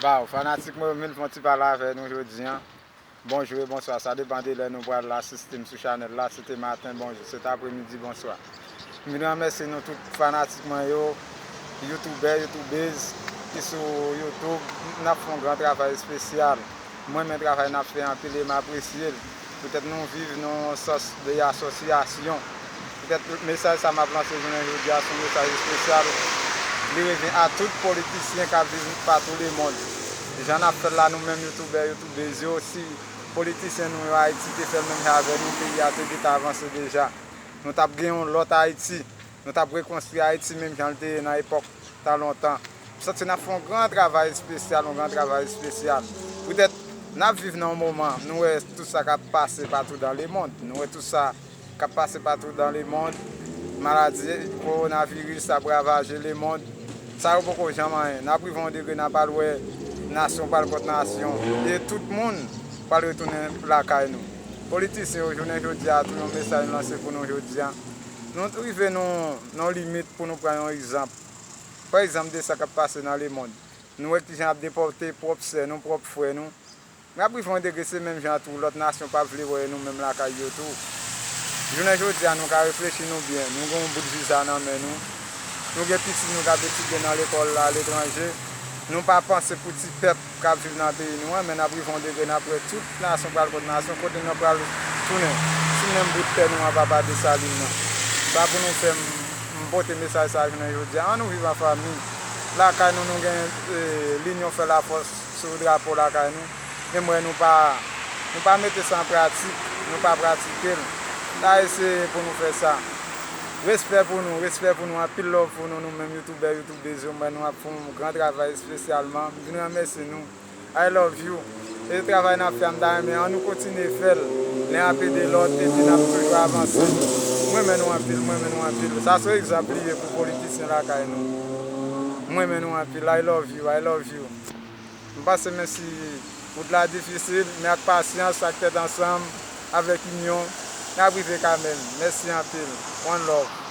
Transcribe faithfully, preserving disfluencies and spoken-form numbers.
Waw, fanatik mwen, m vin fè yon ti pale avè nou jodi a. Bonjou e bonswa, sa depann de lè nou pral asiste m sou chanèl la, si se te maten, bonjou, si se te apremidi, bonswa. M vin remèsye nou tout fanatik mwen yo, youtubè, youtubèz ki sou YouTube, n ap fè yon gran travay espesyal. Mwen menm travay n ap fè anpil e m apresye l. Poutèt nou viv nan yon sòs de asosyasyon. Poutèt mesaj sa m ap lanse jounen jodi a se yon mesaj espesyal. Li revyen a tout politisyen k ap viv patou lemonn. Jan n ap fè l la nou menm youtubè, youtubèz yo, si politisyen nou yo Ayiti te fè l menm jan avè nou, peyi a te gentan avanse deja. Nou t ap gen yon lòt Ayiti. Nou t ap rekonstwi Ayiti menm jan l te ye nan epòk tan lontan. M santi n ap fè yon gran travay espesyal, yon gran travay espesyal. Poutèt n ap viv nan yon moman, nou wè tout sa k ap pase patou dan lemonn. Nou wè tout sa k ap pase patou dan lemonn. Maladi kowonaviris ap ravaje lemonn. Sa yo poko janm anyen. N ap rive yon degre n ap al wè nasyon pral kont nasyon. E tout moun pral retounen lakay nou. Politisyen yo, jounen jodi a, tou yon mesaj lanse pou nou jodi a. Nou rive nou nan yon limit pou nou pran yon egzanp. Pran egzanp de sa k ap pase nan lemonn. Nou wè kijan y ap depòte pwòp sè nou, pwòp frè nou. N ap rive yon degre se menm jan tou lòt nasyon p ap vle wè nou menm lakay yo tou. Jounen jodi a nou ka reflechi nou byen, nou gen yon bout viza nan men nou. Nou gen pitit nou k ap etidye nan lekòl aletranje. Nou pa panse pou ti pèp k ap viv nan peyi nou an, men n ap rive yon degre n ap wè tout nasyon pral kont nasyon, kote nou pral tounen sou menm bout tè nou an, papa Desalin nan. Sa pou nou fè m, m pote mesaj sa a jounen jodi a. Ann nou viv an fanmi. Lakay nou, nou gen, eh, linyon fè lafòs sou drapo lakay nou. Men m wè nou pa, nou pa mete sa an pratik, nou pa pratike l. N a eseye pou nou fè sa. Respè pou nou, respè pou nou, anpil love pou nou, nou menm youtubè, youtubèz yo, m wè nou ap fè yon gran travay espesyalman. M vin remèsye nou. I love you. E travay n ap fè a, m ta renmen ann nou kontinye fè l len ap ede lòt, epi n ap toujou avanse. M renmen nou anpil, m renmen nou anpil. Sa se yon egzanp li ye pou politisyen lakay nou. M renmen nou anpil. I love you, I love you. M panse menm si wout la difisil, men ak pasyans, ak tèt ansanm, avèk inyon, n ap rive kanmenm. Mèsi anpil. One love.